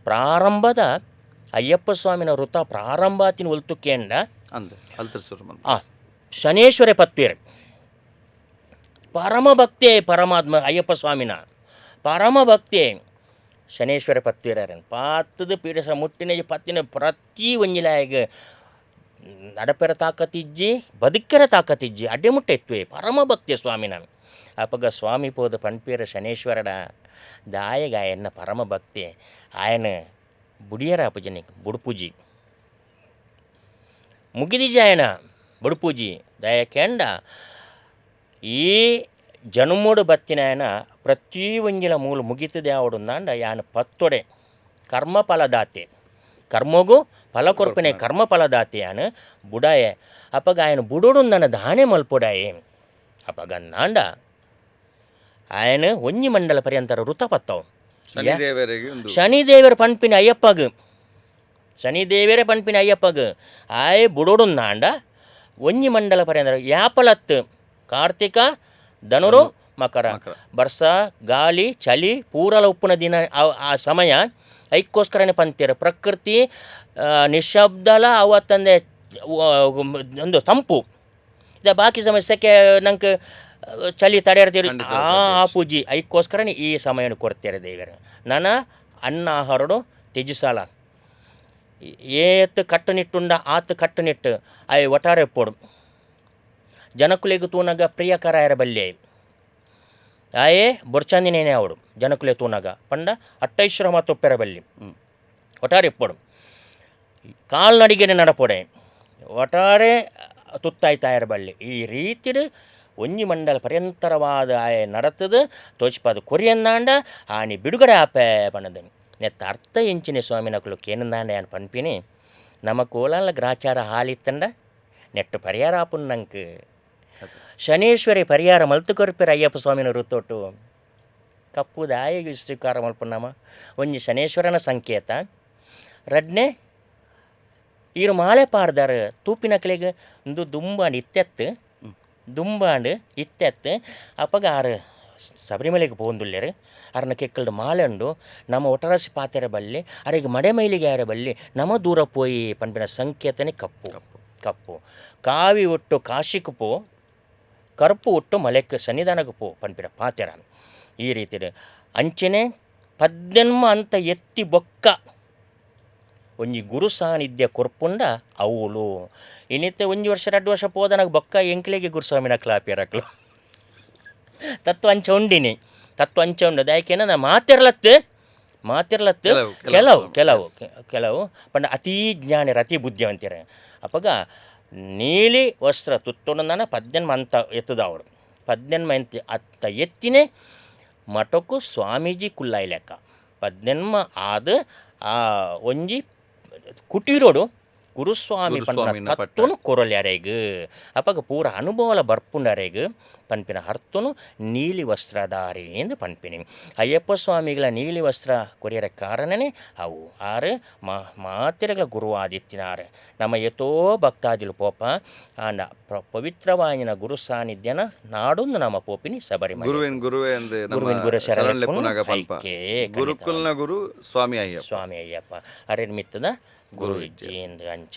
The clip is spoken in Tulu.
ಪ್ರಾರಂಭದ ಅಯ್ಯಪ್ಪ ಸ್ವಾಮಿನ ವೃತ ಪ್ರಾರಂಭ ಆತಿನ ಒಲ್ತುಕೇಂಡ ಅಂದೆ ಅಲ್ತರ ಆ ಶನೇಶ್ವರ ಪತ್ವೇರ್ ಪರಮ ಭಕ್ತಿ ಪರಮಾತ್ಮ ಅಯ್ಯಪ್ಪ ಸ್ವಾಮಿನ ಪರಮ ಭಕ್ತಿ ಶನೇಶ್ವರ ಪತ್ವೀರನ್ ಪಾತದ ಪೀಡಸ ಮುಟ್ಟಿನ ಪತ್ತಿನ ಪ್ರತಿ ಒಂಜಿಲಾಯಗ ನಡಪೆರ ತಾಕತ್ತಿಜ್ಜಿ ಬದುಕೆರ ತಾಕತ್ತಿಜ್ಜಿ ಅಡ್ಡೆ ಮುಟ್ಟೆ ಎತ್ತುವೆ ಪರಮ ಭಕ್ತಿಯ ಸ್ವಾಮಿನ. ಅಪಗ ಸ್ವಾಮಿ ಪೋದ ಪನ್ಪೇರ ಶನೇಶ್ವರಡ ದಾಯಗ ಆಯನ್ನ ಪರಮ ಭಕ್ತಿ ಆಯನ ಬುಡಿಯರ ಅಪಜನಿ ಬುಡುಪೂಜಿ ಮುಗಿದಿಜಿ ಆಯನ ಬುಡುಪೂಜಿ ದಯಕೆಂಡ ಈ ಜನುಮೋಡು ಬತ್ತಿನಾಯನ ಪ್ರತಿ ಒಂಜಿಲ ಮೂಲ ಮುಗಿತದೆ ಅವಡುಂದಾಂಡ ಯಾನ ಪತ್ತೊಡೆ ಕರ್ಮ ಫಲದಾತೆ ಕರ್ಮಗೂ ಫಲ ಕೊರ್ಪಿನ ಕರ್ಮ ಫಲದಾತೆ ಯಾನ ಬುಡಾಯೆ. ಅಪಗ ಆಯನ ಬುಡೋಡುಂದನ ದಾನೆ ಮಲ್ಪೊಡಾಯೆ. ಅಪಗಂದಾಂಡ ಆಯನ ಒಂಜಿ ಮಂಡಲ ಪರ್ಯಂತರ ವೃತ ಪತ್ತವು ಶನಿದೇವರ ಪನ್ಪಿನ ಅಯ್ಯಪ್ಪಗ ಶನಿದೇವರೇ ಪನ್ಪಿನ ಅಯ್ಯಪ್ಪಗ ಆಯೆ ಬುಡೋಡುಂದಾಂಡ ಒಂಜಿ ಮಂಡಲ ಪರ್ಯಂತರ ಯಾಪಲತ್ತು ಕಾರ್ತಿಕ ಧನುರು ಮಕರ ಬರ್ಸ ಗಾಳಿ ಚಳಿ ಪೂರಲ ಉಪ್ಪುನ ದಿನ ಆ ಸಮಯ ಐಕ್ಕೋಸ್ಕರನೇ ಪಂತೀರ ಪ್ರಕೃತಿ ನಿಶಬ್ದಲ ಅವತ್ತಂದೆ ಒಂದು ತಂಪು ಇದೆ. ಬಾಕಿ ಸಮಯ ಸೆಕೆ ನಂಗೆ ಚಳಿ ತಡೆಯರ್ತೀರಿ ಆ ಪೂಜಿ ಐಕ್ಕೋಸ್ಕರನೇ ಈ ಸಮಯನ ಕೊಡ್ತೀರ ದೇವರು. ನನ್ನ ಅನ್ನ ಆಹಾರಡು ತ್ಯಜಿಸಾಲ ಏತ್ ಕಟ್ಟುನಿಟ್ಟುಂಡ ಆತು ಕಟ್ಟುನಿಟ್ಟು ಆಯ್ ಒಟ್ಟಾರೆ ಪೋಡು ಜನಕುಲೆಗ್ ತೂನಗ ಪ್ರಿಯಕರಾಯರ ಬಲ್ಲೆ ಆಯೇ ಬೊರ್ಚಂದಿನೇನೆ ಅವಡು ಜನಕುಲೆ ತೂನಗ ಪಂಡ ಅಟ್ಟೈಶ್ರಮ ತೊಪ್ಪೆರ ಬಲ್ಲಿ ಒಟ್ಟಾರೆ ಇಪ್ಪಡು ಕಾಲ್ನಡಿಗೆನೆ ನಡಪೊಡೆ ಒಟ್ಟಾರೆ ತುತ್ತಾಯ್ತಾಯರ ಬಲ್ಲಿ ಈ ರೀತಿಡು ಒಂಜಿ ಮಂಡಲ ಪರ್ಯಂತರವಾದ ಆಯೆ ನಡತದ ತೋಚ್ಪಾದ ಕೊರಿಯಂದಾಂಡ ಆನಿ ಬಿಡುಗಡೆ ಆಪೆ ಪಣದನಿ ನೆತ್ತ ಅರ್ಥ ಎಂಚಿನ ಸ್ವಾಮಿನಕುಲು ಕೇನಂದಾಂಡ ಯಾನ್ ಪನ್ಪಿನಿ ನಮ್ಮ ಕೋಲಾಲ ಗ್ರಾಚಾರ ಹಾಲಿತ್ತಂಡ ನೆಟ್ಟು ಪರಿಹಾರ ಆಪುನ್ನಂಕ್ ಶನೇಶ್ವರಿ ಪರಿಹಾರ ಮಲ್ತು ಕೊರ್ಪಿರ ಅಯ್ಯಪ್ಪ ಸ್ವಾಮಿನ ವೃತ್ತೊಟ್ಟು ಕಪ್ಪು ದಾಯಿಗೆ ಸ್ವೀಕಾರ ಮಲ್ಪುನಮ ಒಂಜಿ ಶನೇಶ್ವರನ ಸಂಕೇತ ರಡ್ನೆ ಈರು ಮಾಲೆ ಪಾರ್ದಾರ ತೂಪಿನಕ್ಲೆಗ್ ಉಂದು ದುಂಬಾಂಡ್ ಇತ್ತೆತ್ತು ದುಂಬಾಂಡ್ ಇತ್ತೆತ್ತು ಅಪಗ ಆರು ಶಬರಿಮಲೆಗೆ ಪೋಂದುಲ್ಲೆರ್ ಅರ್ನ ಕೆಕ್ಕಲ್ಡ್ ಮಾಲೆ ಉಂಡು ನಮ್ಮ ಒಟರಾಸಿ ಪಾತೆರ ಬಲ್ಲಿ ಅರೆಗ್ ಮಡೆ ಮೈಲಿಗೆ ಆರ ಬಲ್ಲಿ ನಮ ದೂರ ಪೋಯಿ ಪನ್ಪಿನ ಸಂಕೇತನೇ ಕಪ್ಪು ಕಪ್ಪು ಕಾವಿ ಒಟ್ಟು ಕಾಶಿಕ್ ಪೋ ಕರುಪು ಒಟ್ಟು ಮಲೆಕ್ ಸನ್ನಿಧಾನಕ್ಕೆ ಪೋ ಪನ್ಪಿನ ಪಾತೆರ ಈ ರೀತಿ ಅಂಚನೆ ಪದ್ದೆನ್ಮ ಅಂತ ಎತ್ತಿ ಬೊಕ್ಕ ಒಂಜಿ ಗುರು ಸಾನ್ನಿಧ್ಯ ಕೊರ್ಪುಂಡ ಅವುಲು ಇನ್ನಿತ್ತೆ ಒಂಜಿ ವರ್ಷ 2 ವರ್ಷ ಪೋದನಾಗ ಬೊಕ್ಕ ಎಂಕ್ಲೆಗೆ ಗುರುಸ್ವಾಮಿನ ಕ್ಲಾಪಿಯರಕ್ಲು ತತ್ವ ಅಂಚ ಉಂಡಿನಿ ತತ್ವ ಅಂಚ ಉಂಡು ದಾಯಕೇನ ನಾ ಮಾತಿರ್ಲತ್ತು ಮಾತಿರ್ಲತ್ತು ಕೆಲವು ಕೆಲವು ಕೆಲವು ಪಂಡ ಅತೀ ಜ್ಞಾನಿರ ಅತಿ ಬುದ್ಧಿವಂತಿರ. ಅಪಗ ನೀಲಿ ವಸ್ತ್ರ ತುತ್ತೊಂಡನ ಪದ್ಯನ್ಮ ಅಂತ ಎತ್ತದವಳು ಪದ್ಯನ್ಮ ಎಂತ ಅತ್ತ ಎತ್ತಿನೇ ಮಠಕ್ಕೂ ಸ್ವಾಮೀಜಿ ಕುಲ್ಲಾಯಿ ಲೆಕ್ಕ ಪದ್ಯನ್ಮ ಆದ ಆ ಒಂಜಿ ಕುಟೀರೋಡು ಗುರುಸ್ವಾಮಿ ಪನ್ಪಿನ ತತ್ವನು ಕೊರಲ್ಯಾರೆಗ್ ಅಪಗ ಪೂರ ಅನುಭವಲ ಬರ್ಪುಂಡರೆಗ್ ಪನ್ಪಿನ ಅರ್ಥನು ನೀಲಿ ವಸ್ತ್ರಧಾರಿ ಎಂದು ಪನ್ಪಿನಿ. ಅಯ್ಯಪ್ಪ ಸ್ವಾಮಿಗಳ ನೀಲಿ ವಸ್ತ್ರ ಕೊರಿಯರ ಕಾರಣನೇ ಅವು ಆರು ಮಾತಿರಗಳ ಗುರುವಾದಿತ್ತಿನಾರು ನಮ್ಮ ಎತೋ ಭಕ್ತಾದಿಲು ಪೋಪ ಆಂಡ ಪವಿತ್ರವಾಯಿನ ಗುರು ಸಾನ್ನಿಧ್ಯನ ನಾಡೊಂದು ನಮ್ಮ ಪೋಪಿನಿ ಶಬರಿಮಲೆ ಗುರುವಿನ ಗುರುವೇ ಗುರುವಿನ ಗುರು ಶರಣ ಗುರುಕುಲ್ನ ಗುರು ಸ್ವಾಮಿ ಅಯ್ಯಪ್ಪ ಸ್ವಾಮಿ ಅಯ್ಯಪ್ಪ ಅರೆ ಮಿತ್ತದ ಗುರು ಇಜ್ಜಿ ಅಂಚ.